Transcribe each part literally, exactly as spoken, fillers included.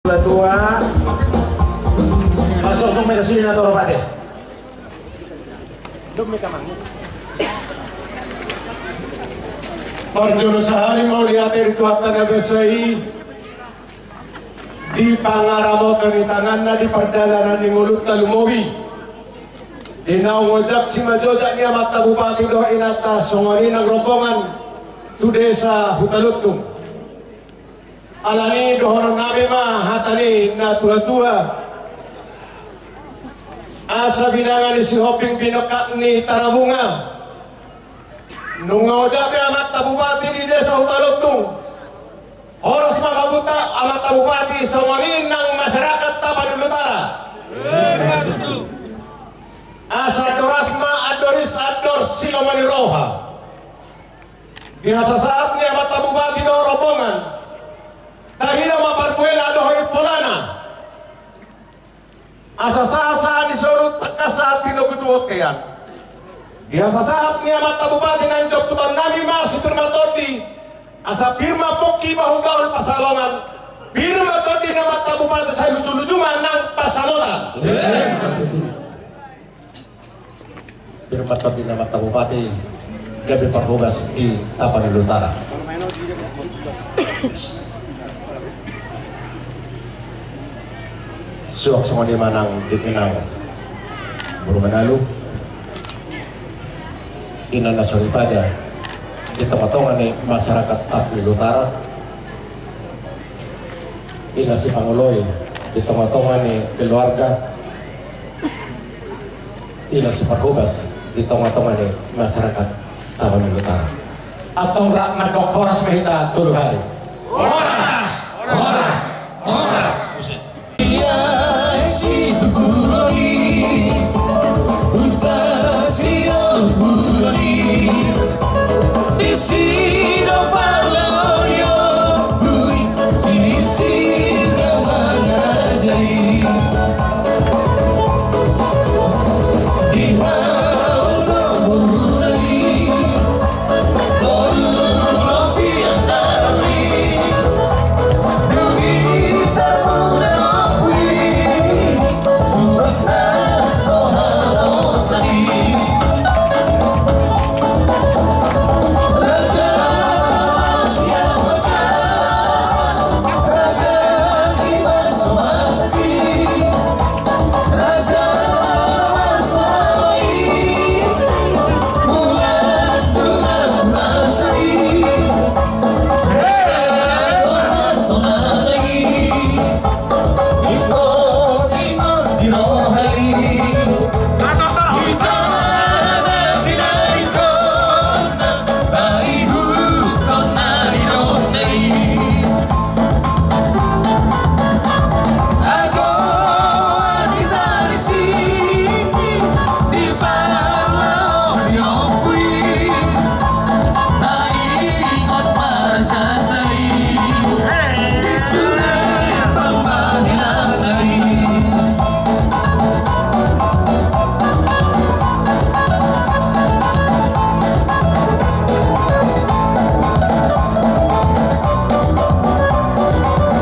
Tua-tua. Masuk tu mereka sini na toro pate. Parjolo sahali mauliate di Tuhanta na basa i, di pangaramotan ni tanganna, di pardalanan ni ngolunta lumobi. Di naung ojak simanjojak ni amanta bupati dohot inanta songon i nang rombongan tu desa Hutaluntung. Alani dohonon nami ma hata ni na tua-tua. Asa binanga ni Sihombing binongkak ni Tarabunga. Nunga ojak be amanta bupati di desa Hutaluntung. Horas ma hamu amanta bupati songon i nang masyarakat Tapanuli Utara. Asa andor asa ma andor is andor silomo ni roha. Di hasasahat ni amanta bupati dohot rombongan, tarida ma parbuena dohot impolana. Asa sahat-sahat ni solu, tangkas sahat tinogu tu bontean. Di hasasahat ni amanta bupati na jomputan nami ma si pir ma tondi. Asa pir ma pongki bahu-bahu di pansalongan. Pir ma tondi ni amanta bupati, sai luju-luju ma nang pansamotan. Pir ma tondi ni amanta bupati, gabe parhobas di Tapanuli Utara. Suang songon i ma nang di inang boru Manalu, inang na soripada di tonga-tonga ni masyarakat Tapanuli Utara. Inang sipangoloi di tonga-tonga ni keluarga, inang siparhobas di tonga-tonga ni masyarakat Tapanuli Utara. Antong rap mandok horas ma hita tolu hali. Horas, horas, horas.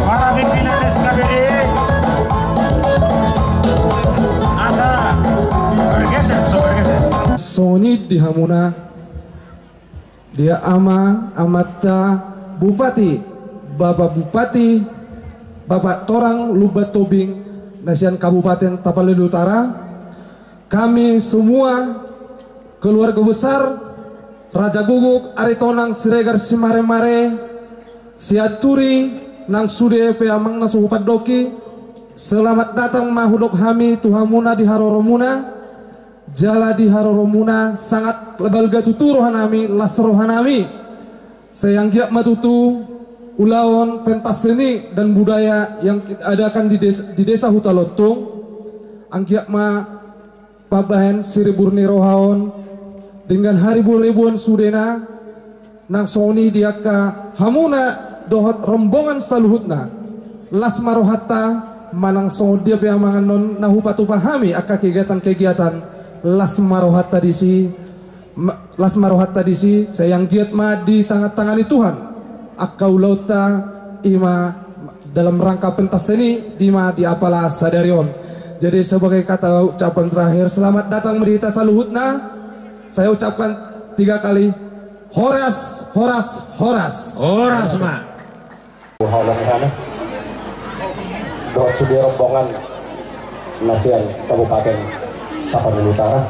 Para pimpinan S K P D, asa bergeser, so bergeser. Songon i di hamuna, di ama, amanta, bupati, bapak bupati, bapak torang Lumban Tobing, na sian Kabupaten Tapanuli Utara, kami semua keluarga besar Raja Guguk, Aritonang, Siregar, Simaremare, Sianturi, nang sude pe amang na so hupandok i, selamat datang ma hudok hami tu hamuna di haroromuna, jala di haroromuna sangat balga tutu rohanami, las rohanami. Sai anggiat ma tutu ulaon pentas seni dan budaya yang kita adakan di des-, di Desa Hutaluntung, anggiat ma mambahen siribur ni roha on, denggan haribu-ribuan sudena, nang songon i di angka hamuna dohot rombongan saluhutna. Las ma rohanta, manang songon dia pe amangan on na hupatupa hami angka kegiatan-kegiatan, las ma rohanta disi, ma-, las ma rohanta disi, sai anggiat ma ditangani-tangani Tuhan angka ulaonta, i ma dalam rangka pentas seni di ma di apala sadari on. Jadi sebagai kata ucapan terakhir, selamat datang di hita saluhutna. Saya ucapkan tiga kali, horas, horas, horas. Horas ma. Dohot sude rombongan na sian Kabupaten Tapanuli Utara,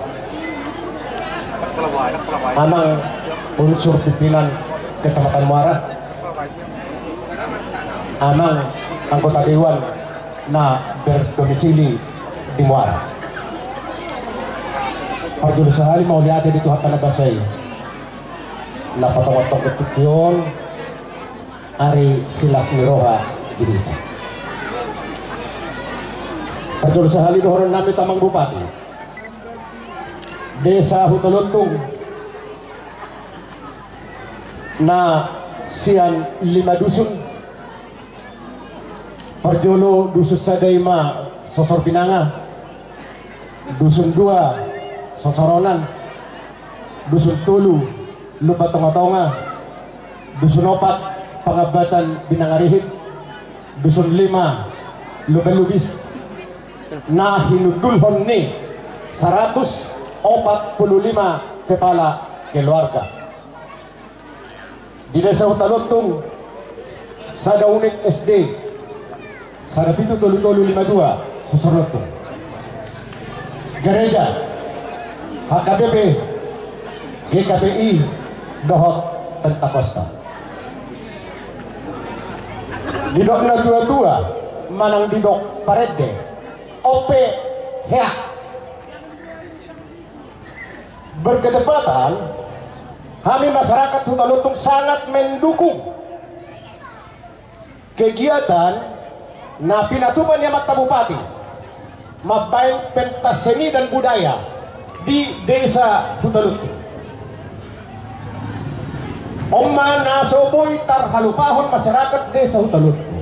amang unsur pimpinan Kecamatan Muara, amang anggota dewan na berdomisili di Muara. Parjolo sahali mauliate di Tuhanta na basa i, na patongon-tongon tingki on ari silas ni roha di hita. Parjolo sahali dohonon nami tu amang bupati desa Huta Lontung na sian lima dusun. Parjolo dusun sada i ma Sosor Binanga, dusun dua Sosor Onan, dusun tolu Lumban Tonga-tonga, dusun opat Pangambatan Binangarihit, dusun lima Lumban Lubis, na hinundulhon ni saratus opat pulu lima kepala keluarga. Di desa Huta Lontung, sada unit S D, sada pitu tolu tolu lima dua, Sosor Lontung. Gereja, H K B P, G K P I, dohot Pentakosta. Didok na tua-tua manang didok parende, on pe hea. Berketepatan, hami masyarakat Huta Lontung sangat mendukung kegiatan na pinatupa ni amanta bupati mambaen pentas seni dan budaya di desa Huta Lontung. On ma na so boi tarhalupahon masyarakat desa Huta Lontung.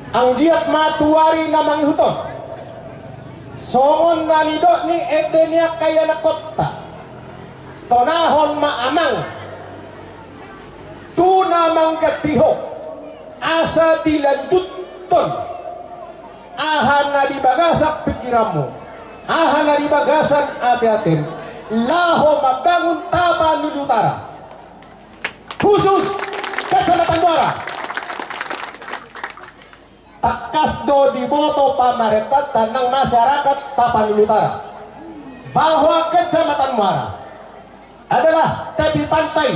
Anggiat ma tu ari na mangihut on, songon na nidok ni ende ni angka ianakhonta, tonahon ma amang tu na mangganti ho, asa dilanjuthon aha na di bagasan pingkiranmu, aha na di bagasan ate-atem, laho mambangun Tapanuli Utara. Khusus Kecamatan Muara. Tangkas do diboto pamarentanta nang masyarakat Tapanuli Utara bahwa Kecamatan Muara adalah tepi pantai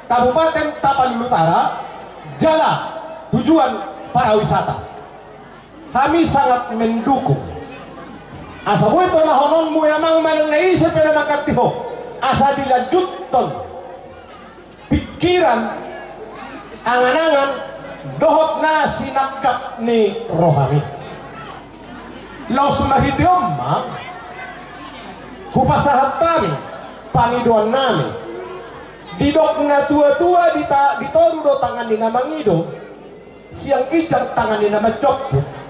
Kabupaten Tapanuli Utara, jala tujuan pariwisata. Hami sangat mendukung. Asa boi tonahononmu i amang manang na ise pe na mangganti ho, asa dilanjuthon pingkiran, angan-angan dohot na sinangkap ni rohami. Laos marhite on ma hupasahat hami pangidoannami. Didok na tua-tua, dita-, ditoru do tangan ni na mangido, sian ginjang tangan ni na manjomput.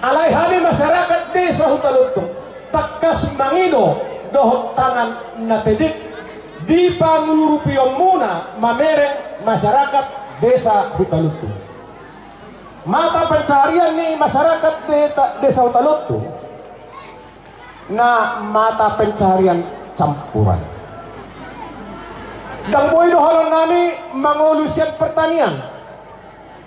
Alai hami masyarakat desa Huta Lontung tangkas mangido dohot tangan na tedek di pangurupionmuna mamereng masyarakat desa Huta Lontung. Mata pencaharian ni masyarakat deta-, desa Huta Lontung na mata pencaharian campuran. Ndang boi dohononnami mangolu sian pertanian,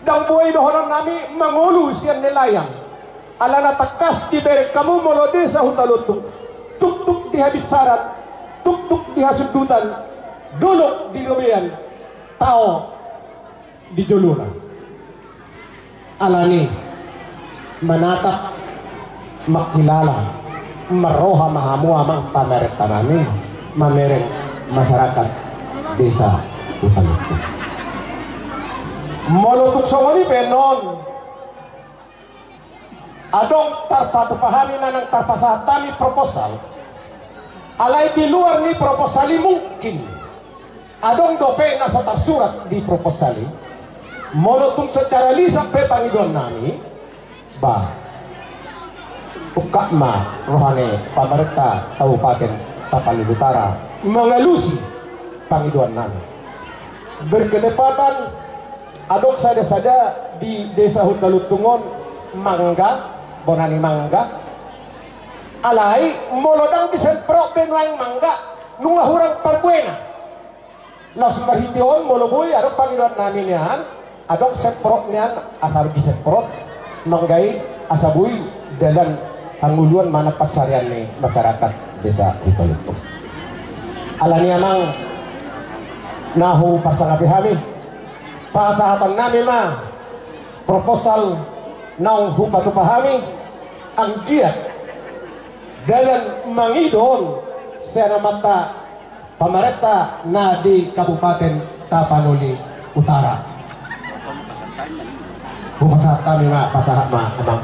ndang boi dohononnami mangolu sian nelayan. Alana tangkas dibereng hamu molo desa Huta Lontung, tuktuk di habinsaran, tuktuk di hasundutan, dolok di robean, tao di jolona. Alani manatap, mangkilala, marroha ma hamu amang pamarentanami mamereng masyarakat desa Huta Lontung. Molo tung songon i pe non, adong tarpatupa hami manang tarpasahat hami proposal. Alai di luar ni proposal i mungkin adong dope na so tarsurat di proposal i. Molo tung secara lisan pe pangidoannami, ba, ungkap ma roha ni pamarenta Kabupaten Tapanuli Utara mangalusi pangidoannami. Berketepatan Adong sada-sada di desa Hutalutung on mangga, bona ni mangga. Alai molo ndang disemprot be nuaeng mangga, nunga hurang parbuena. Laos marhite on molo boi adong pangidoan nami nian, adong semprot nian asa disemprot mangga i asa boi dalan hangoluan manang pansarian ni masyarakat desa Hutalutung. Alani amang na huparsangapi hami, pasahaton nami ma proposal naung hupatupa hami, anggiat dalan mangido on sian amanta pamarenta na di Kabupaten Tapanuli Utara. Hupasahat hami ma, pasahat ma amang.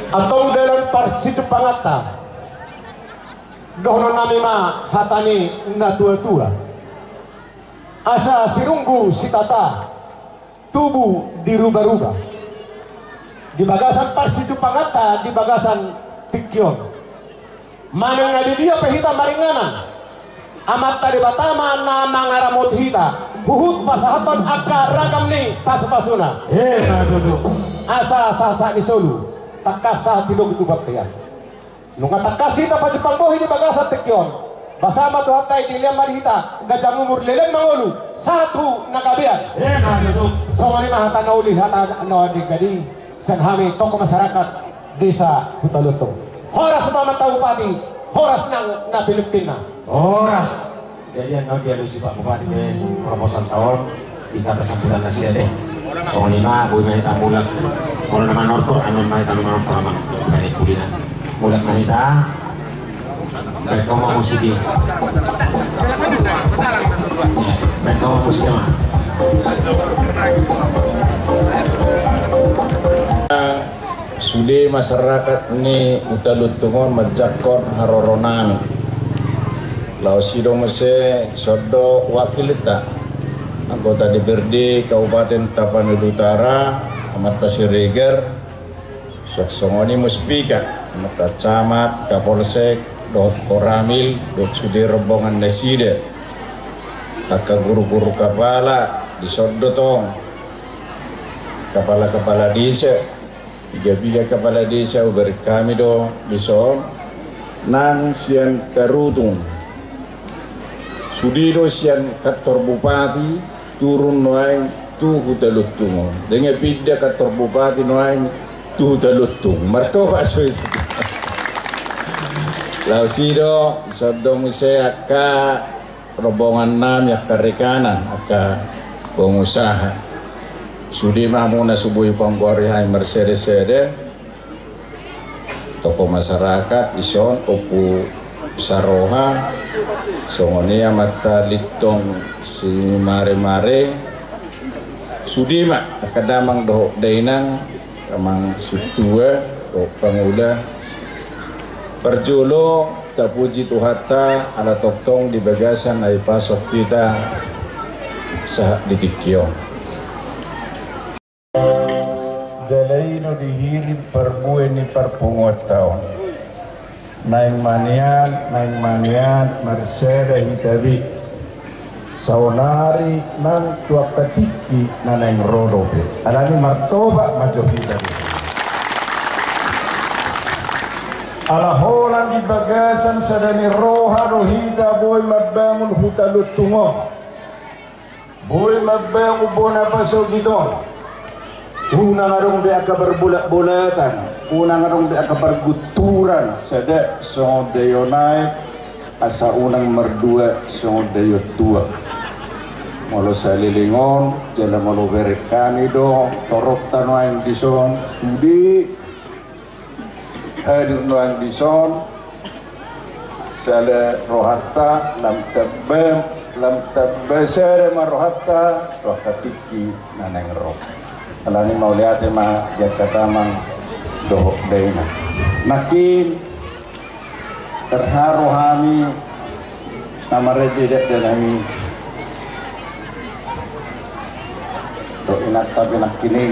Antong dalan parsidumpanganta, dohonon nami ma hata ni na tua-tua. Asa sirunggu sitata, tubu diruba-ruba. Di bagasan parsidumpanganta di bagasan tingki on, manang na di dia pe hita maringanan, Amanta Debata ma na mangaramoti hita huhut pasahathon angka ragam ni pasu-pasuna. Eh, na tutu. Asa sahat-sahat ni solu, tangkas sahat hidop tu bontean. Nunga tangkas hita pajumpang bohi di bagasan tingki on, basa ma Tuhanta i dilehon ma di hita ganjang umur, leleng mangolu, sahat tu na gabean. Eh, na tutu. Songon i ma hata na uli, hata na uli gadi sian hami tokoh masyarakat desa Hutalutung. Horas ma amanta bupati, horas nang na pilimpinna. Horas. Jadi annon dialusi Pak Bupati be proposal ta on di kata sambutan nasida de. Songon i ma, boi ma hita mulak. Molo na manortor, annon ma hita na manortor, amang. Baen i pulina. Mulak ma hita. Baen hamu ma musik i. Baen hamu ma musik i, amang. Sude masyarakat ni Hutalutung on manjangkon haroro nami. Laos i do muse, songon do wakilta, anggota D P R D Kabupaten Tapanuli Utara, amanta Siregar, suang songon i Muspika, amanta Camat, Kapolsek, dohot Koramil, dohot sude rombongan nasida, angka guru-guru kapala, dison do tong, kapala-kapala desa, piga-piga kapala desa hubereng hami do dison, nang sian Tarutung. Sude do sian kantor bupati turun nuaeng tu Hutalutung on. Dengke pinda kantor bupati nuaeng tu Hutalutung. Martopak so i. Laos i do, songon do muse angka rombongan nami, angka rekanan, angka pengusaha. Sude ma muna so boi hupanggori hami marsede-sede. Tokoh masyarakat dison, Ompu Saroha, songon i amanta Lintong Simare-mare. Sude ma angka damang dohot dainang, amang sintua dohot pangula. Parjolo tapuji Tuhanta ala tongtong di bagasan na hupasok hita sahat di tingki on. Jala i do dihirim parbue ni parpunguanta on. Naeng ma nian, naeng ma nian, marsada hita be. Saonari nang tu angka tingki na naeng ro dope. Alani martopak ma jo hita. Ala holan di bagasan sada ni roha do hita boi mambangun Hutalutung on. Boi mambangun bona pasogit on. Unang adong be angka parbolat-bolatan, unang adong be angka pargunturan, sada songon daion aek, asa unang mardua songon daion tuak. Molo saleleng on, jala molo bereng hami do toropta nuaeng dison, sude hadir nuaeng dison, sada rohanta, lam tamba, lam tamba sada ma rohanta tu angka tingki na naeng ro. Alani mauliate ma di angka damang dohot dainang. Nangkin terharu hami na marende dakdanak i dohot inanta pe nangkin i,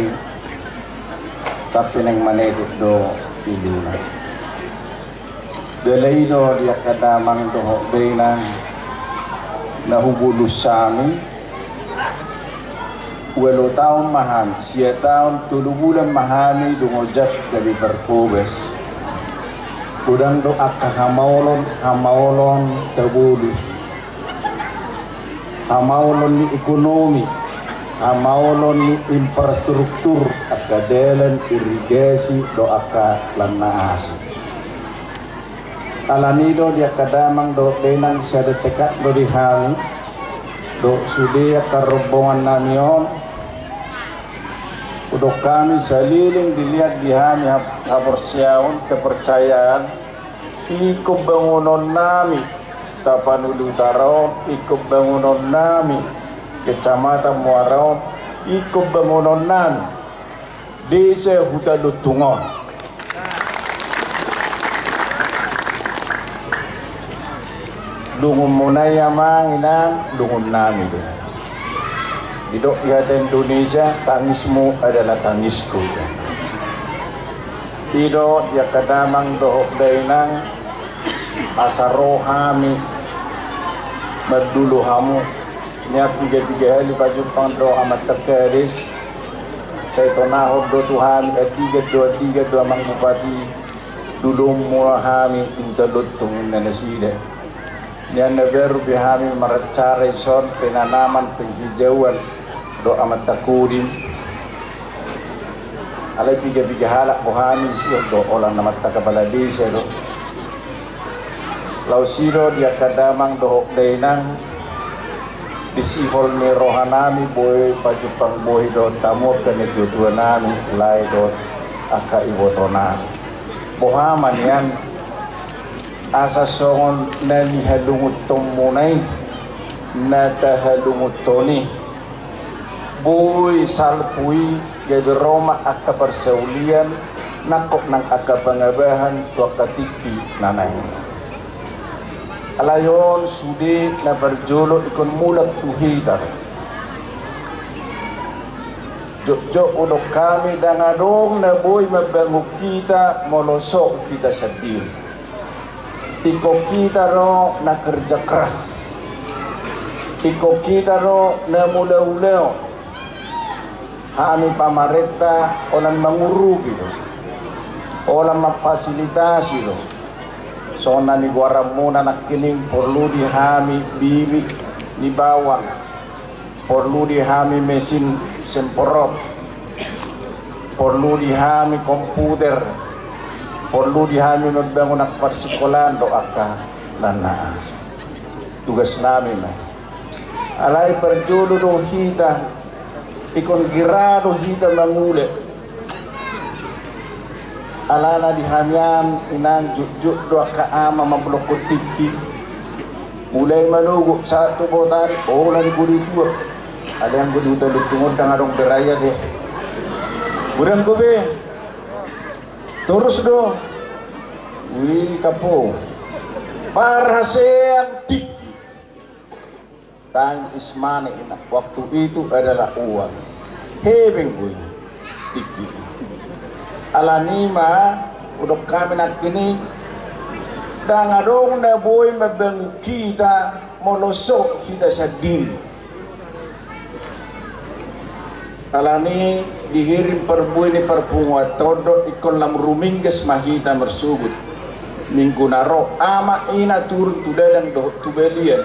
sampe naeng manetek do iluna. Jala i do di angka damang dohot dainang na hubolus hami. Ualu taon ma hami, sia taon tolu bulan ma hami dung ojak gabe parhobas. Godang do angka hamaolon, hamaolon tabolus. Hamaolon ni ekonomi, hamaolon ni infrastruktur, angka dalan, irigasi dohot angka lanna asi. Alani do di angka damang dohot dainang sada tekad do di hami dohot sude angka rombongan nami on. Hudok hami saleleng dilehon di hami hap-, haporseaon, kepercayaan, ingkon bangunon nami Tapanuli Utara on, ingkon bangunon nami Kecamatan Muara on, ingkon bangunon nami Desa Huta Lontung on. Lungunmuna i amang inang, lungun nami do. Didok di hata Indonesia, tangismu adalah tangisku. I do di angka damang dohot dainang, asa ro hami mandulu hamu. Nian piga-piga hali pajumpang do amanta kades. Sai tonahon do tu hami, andigan do, andigan do amang bupati, dulumuna hami di Huta Lontung, ninna nasida. Nian na baru be hami maracara dison penanaman penghijauan dohot amanta Kodim. Alai piga-piga halak do hami dison do, holan amanta kepala desa do. Laos i do di angka damang dohot dainang, di sihol ni roha nami boi pajumpang bohi dohot hamu angka natua-tua nami, lae dohot angka iboto nami. Boha ma nian, asa songon na nihalungunhonmuna i, na tahalungunhon i, boi salpu i gabe ro ma angka parsaulian, nangkok nang angka pangabahan tu angka tingki na naeng. Alai on sude na parjolo ingkon mulak tu hita. Jotjot hudok hami, ndang adong na boi mambangun hita molo so hita sandiri. Ingkon hita do na kerja keras. Ingkon hita do na mulaulaon. Hami pamarenta holan mangurupi do, holan mamfasilitasi do. Songon na nigoaranmuna nangkining, porlu di hami bibit ni bawang, porlu di hami mesin semprot, porlu di hami komputer, porlu di hami mambangun angka parsikolaan dohot angka lanna asi. Tugas nami ma. Alai parjolo do hita, ingkon gira do hita mangula. Alana di hami an inang, jotjot do angka ama mambolohon tingki. Mulai manogot sahat tu botari, holan godang tuak. Alai anggo di Huta Lontung on ndang adong be rakyat e. Godang dope. Torus do. Ui, kapo. Parhasean tingki. Time is money, inang. Waktu itu adalah uang. Hepeng do i. Tingki. Alani ma hudok hami nangkining, ndang adong na boi mambangun hita molo so hita sandiri. Alani dihirim parbue ni parpunguanta on do ingkon lam ruminggas ma hita marsogot. Minggu na ro, ama ina turun tu ladang dohot tu balian,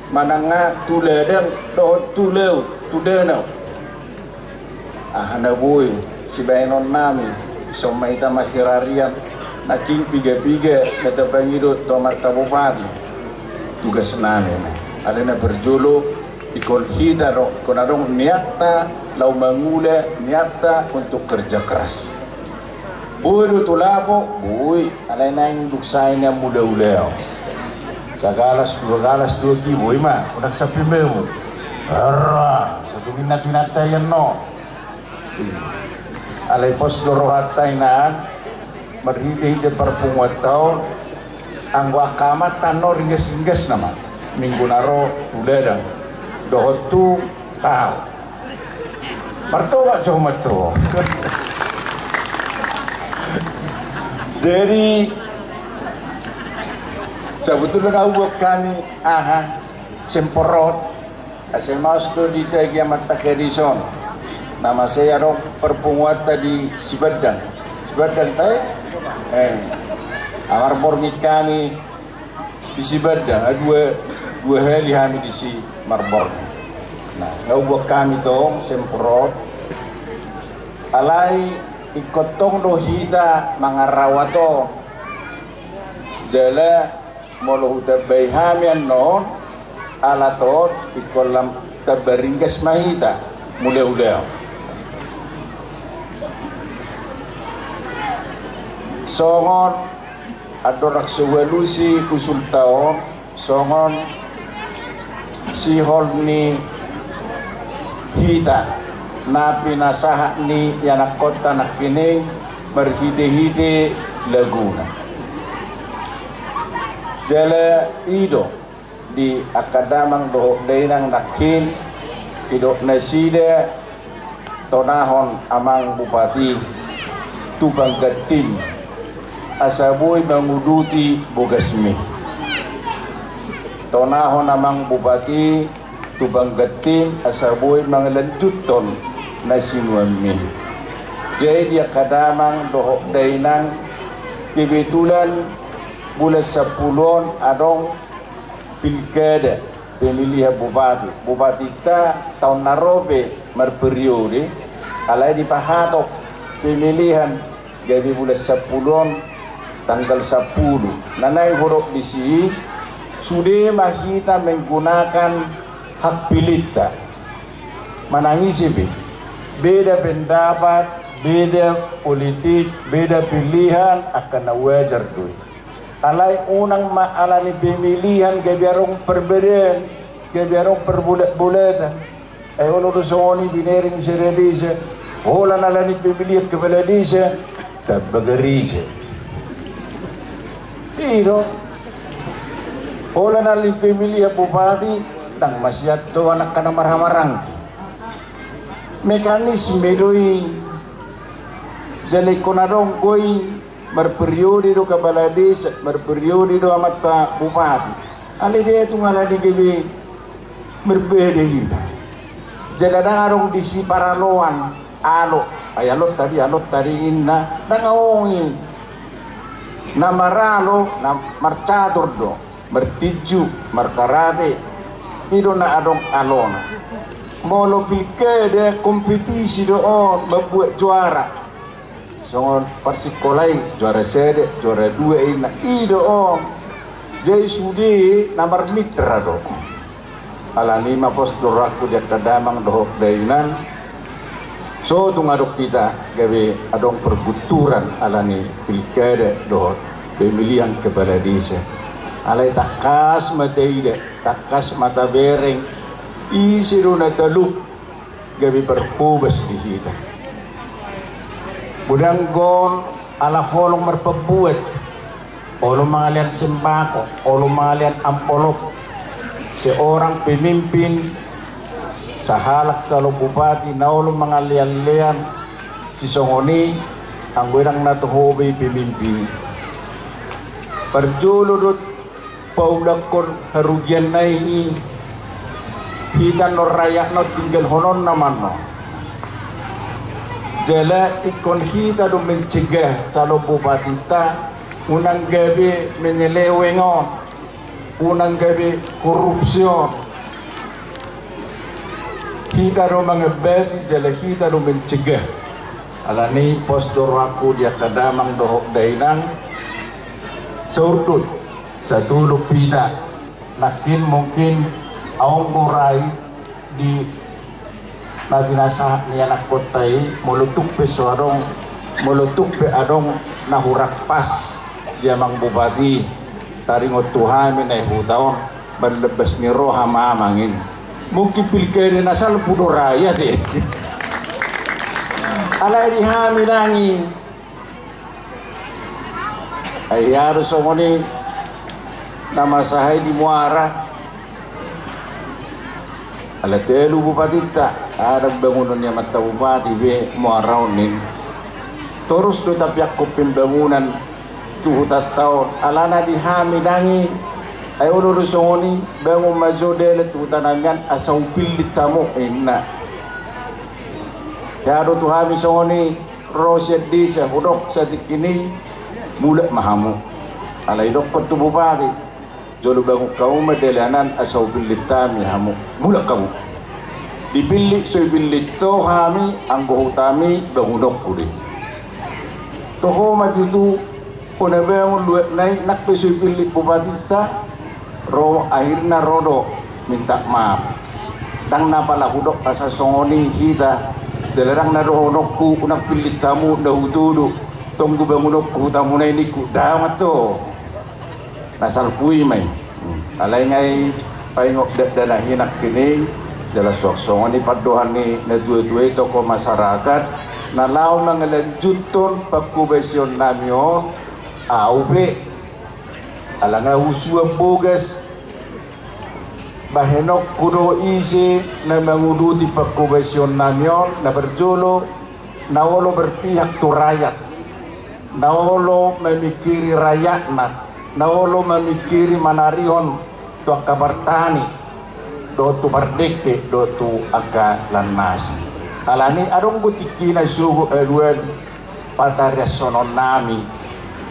manang tu ladang dohot tu laut, tu danau. Aha na boi sibaenon nami, songon hita masirarian, nangkin piga-piga na tapangido tu amanta bupati. Tugas nami ma. Alai na parjolo, ingkon hita do, ingkon adong niatta laho mangula, niatta untuk kerja keras. Boi do tu lapo, boi, alai naeng dung sae nian mulaulaon. Sagalas dua galas do i, boi ma, unang sampe memu. Era, satunginna tu inanta i annon. Alai pos do rohanta inang, marhite-hite parpunguanta on, anggo angka amanta annon ringgas-ringgas nama, minggu na ro tu ladang, dohot tu tao. Martoba jo, martoba. Jadi, Sabotulna na hubuat hami aha, semprot, asa maos do ditagi amanta gadis on. Na masa i adong parpunguanta di Sibandang. Sibandang tahe? Eh, amar borngin hami di Sibandang, ah, dua, dua hali hami disi marborngin. Nah, na hubuat hami tong semprot. Alai ingkon tong do hita mangarawat on. Jala molo hutambai hami annon, ala tong ingkon lam tamba ringgas ma hita mulaulaon. Songon andorang so hualusi usulta on, songon sihol ni hita na pinasahat ni ianakkonta nangkining marhitehite laguna. Jala i do di angka damang dohot dainang nangkin, didok nasida, tonahon amang bupati tu panggantim asa boi manguduti bogasmi. Tonahon amang bupati tu panggantim asa boi mangalanjuthon na sinuanmi. Jadi di angka damang dohot dainang, kebetulan bulan sampulu on adong pilkada pemilihan bupati. Bupatinta taon na ro pe marperiode, alai dipahatop pemilihan gabe bulan sampulu on, tanggal sampulu. Na naeng hudok disi, sude ma hita menggunakan hak pilihta. Manang ise pe, beda pendapat, beda politik, beda pilihan, angka na wajar do i. Alai unang ma ala ni pemilihan gabe adong parbedaan, gabe adong parbolatbolatan. Ai olo do songon i binereng sada desa, holan ala ni pemilihan kepala desa, tamba garija. I do. Holan ala ni pemilihan bupati, ndang masiat do angka na marhamaranggi. Mekanisme do i. Jala ingkon adong do i, marperiode do kepala desa, marperiode do amanta bupati. Alai dia tung ala ni gabe marbeda hita. Jala ndang adong disi paraloan, alo, ai alonta do i, alonta do i ninna, ndang adong i. Na maralo, na marcatur do, martinju, markarate, i do na adong alona. Molo pilkada kompetisi do on, mambuat juara. Songon parsikola i, juara sada, juara dua, i na i do on. Jadi sude na marmitra do. Ala ni i ma pos do rohangku di angka damang dohot dainang. So tung adong hita gabe adong pergunturan ala ni pilkada dohot pemilihan kepala desa. Alai tangkas ma taida, tangkas ma tabereng, ise do na talup gabe parhobas di hita. Godang on ala holong marpambuat, olo mangalean sembako, olo mangalean ampolop. Seorang pemimpin, sahalak calon bupati na olo mangaleanlean sisongon i, anggo ndang na toho be i pemimpin. Parjolo do paulakkon harugianna i, hita annon rakyat on tinggalhononna ma annon. Jala ingkon hita do mencegah calon bupatinta unang gabe menyeleweng on, unang gabe korupsi on. Hita do mangambati jala hita do mencegah. Ala ni i pos do rohangku di angka damang dohot dainang, saurdot, satulung hita. Nangkin mungkin adong do ra i di na pinasahat ni anakkonta i, molo tung pe so adong, molo tung pe adong na hurang pas di amang bupati, taringot tu hami na i huta on, marbas ni roha ma amang i. Mungkin pilkada na salpu do ra i ate. Alai di hami ndang i. Ai ia do songon i na masa i di Muara. Ala telu bupatinta, ndang bangunon ni amanta bupati be Muara on ninna. Torus do tapiakkon pembangunan tu hutanta on, alana di hami ndang i. Ai olo do songon i, bangun ma jo dalan tu huta nami an asa hupillit hamu, ninna. Ia do tu hami songon i, ro sian desa, hudok satingki i, mulak ma hamu. Alai didokkon tu bupati, jolo bangun hamu ma dalan an asa hupillit hami hamu. Mulak hamu. Dipillit, so dipillit ho hami, anggo hutami bangunonku do i. Toho ma tutu, bona bangun luat na i, nang pe so dipillit bupatinta, ro, akhirna ro do minta maaf. Ndang na pala hudok asa songon i hita, jala ndang na dohononku unang pillit hamu, na hutudu, tonggo bangunonku hutamuna i ningku, ndang, antong. Na salpu i ma i. Hmm. Alai nga i paingot dakdanak i nangkin i, jala suang songon i pandohan ni natuatua i, tokoh masyarakat, na laho mangalanjuthon panghobasion nami on, au pe. Ala nga husuan bogas, bahenonku do ise na manguduti panghobasion nami on, na parjolo, na olo berpihak tu rakyat, na olo mamingkiri rakyatna, na olo mamingkiri manarihon tu angka partani, dohot tu pardengke, dohot tu angka lanasi. Alani adong do tingkina sogot alualu patariashonon nami.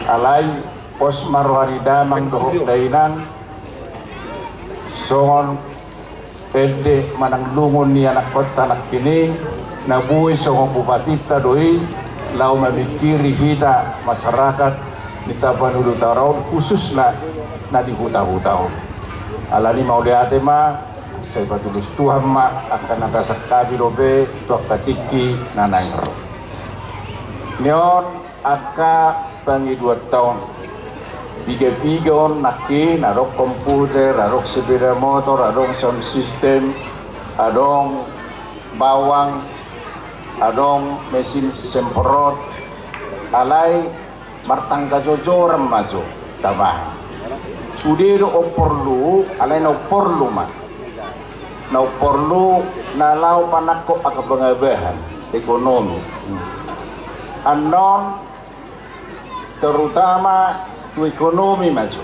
Alai pos ma roha ni damang dohot dainang, songon ende manang lungun ni anakkonta nangkin i, na boi songon bupatinta do i, laho mamingkiri hita masyarakat ni Tapanuli Utara on, khususna na di huta-huta on. Alani mauliate ma, sai patulus Tuhan ma angka na tasangkapi dope tu angka tingki na naeng ro. Ni on angka pangidoanta on. Piga-piga on nangkin, adong komputer, adong sepeda motor, adong sound system, adong bawang, adong mesin semprot, alai martangga jojoran ma jo tabahen. Sude do umporlu, alai na umporlu ma. Na umporlu na laho panangkok angka pangabahan ekonomi. Annon terutama tu ekonomi ma jo.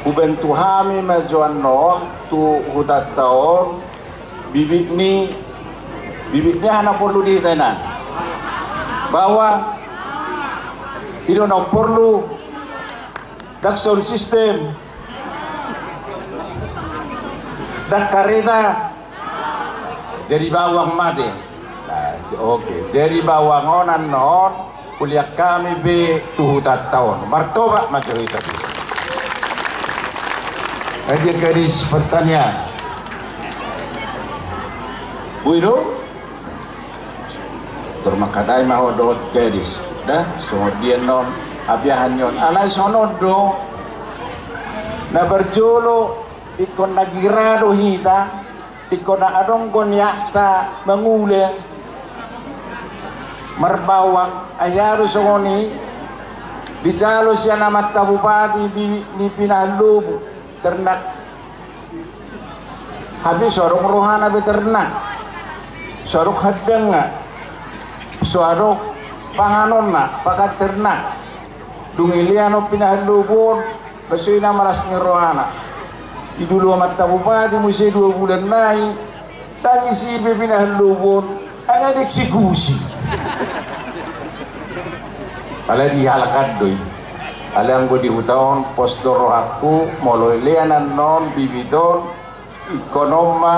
Hubantu hami ma jo annon tu hutanta on, bibit ni, bibit ni aha na porlu di hita inang? Bawang. I do na porlu. Ndang sound system. Ndang kareta. Jadi bawang ma te. Nah, oke. Jadi bawang on annon, hulean hami be tu hutanta on. Martopak ma jo hita disi. Raja gadis pertanian. Boi do? Tor mangkatai ma ho dohot gadis. Da, songon dia annon, abiahan ni on. Alai songon do. Na parjolo, ingkon na gira do hita, ingkon na adong do niatta mangula marbawang, ai aha do songon i, dijalo sian amanta bupati bibit ni pinahan lobu, ternak. Hape so adong rohana be ternak. So adong handangna. So adong panganonna, pakan ternak. Dung dilean on pinahan lobu on, ba so i na malas ni rohana. Didulu amanta bupati muse dua bulan nai, ndang disi be pinahan lobu on, ai nga dieksekusi. Alai dihalak an do i. Alai anggo di huta on, pos do rohangku, molo dilean annon bibit on, ingkon on ma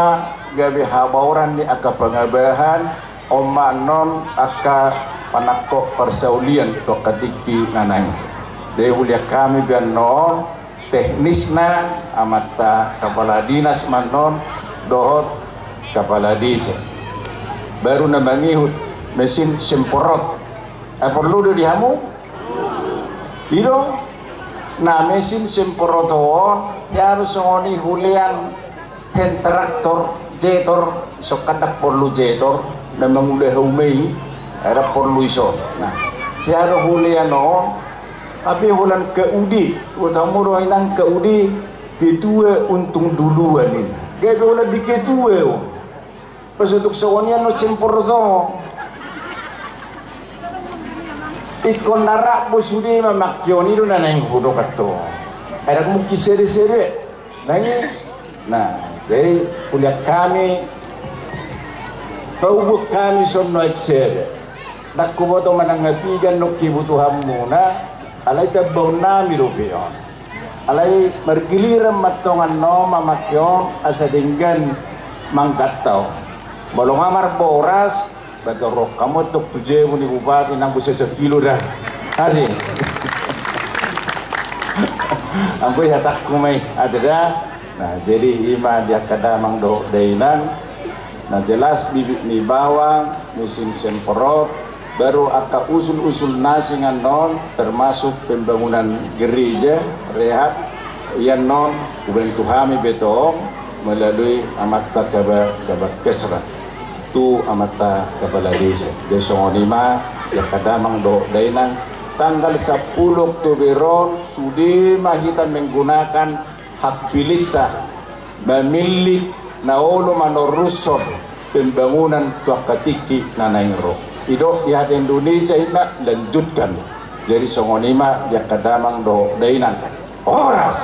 gabe habaoran ni angka pangabahan, on ma annon angka panangkok parsaulian tu angka tingki na naeng. Jadi hulean hami be annon, teknisna amanta kapala dinas ma annon dohot kapala desa. Baru na mangihut mesin semprot. Ai porlu do di hamu? I do, na mesin semprot on, ia do songon i hulean hand tractor, jetor, so kan ndang porlu jetor, na mangula hauma i, ai ndang porlu ison. Nah, ia do hulean on, hape holan K U D, huta molo inang K U D, ketua untung duluan i. Gabe holan di ketua on. Pas untuk songon i annon semprot on. Ingkon na rap bo sude ma mangkion i do na naeng hudok antong. Anak mungkin sede-sede. Nah, ini. Nah, jadi kuliah kami, kau buat kami sono ek sede. Nak kuboto manang ngapigan nok kibutuhanmuna, alai tambahon nami dope on. Alai margiliran mantongan no mamake on asa denggan mangganta on. Molo nga marboras, baga roh kamu tok tu jemu ni bupati nang busa sekilo dah. Asing. Anggo ya tak kumai ada dah. Nah, jadi ima dia kadamang dohot dainang. Nah, jelas bibit ni bawang, mesin semprot, baru angka usul-usul na singan non, termasuk pembangunan gereja, rehab, ian non, ubantu hami betong, melalui amanta kaba, kaba kesra. Tu amanta kepala desa. Jadi songon ima, dia kadamang dohot dainang, tanggal sepuluh Oktober on, sude ma hita menggunakan hak pilihta, memilih na olo manorushon pembangunan tu angka tingki na naeng ro. Didok di hata Indonesia ima lanjutkan. Jadi songon ima dia kadamang dohot dainang. Horas.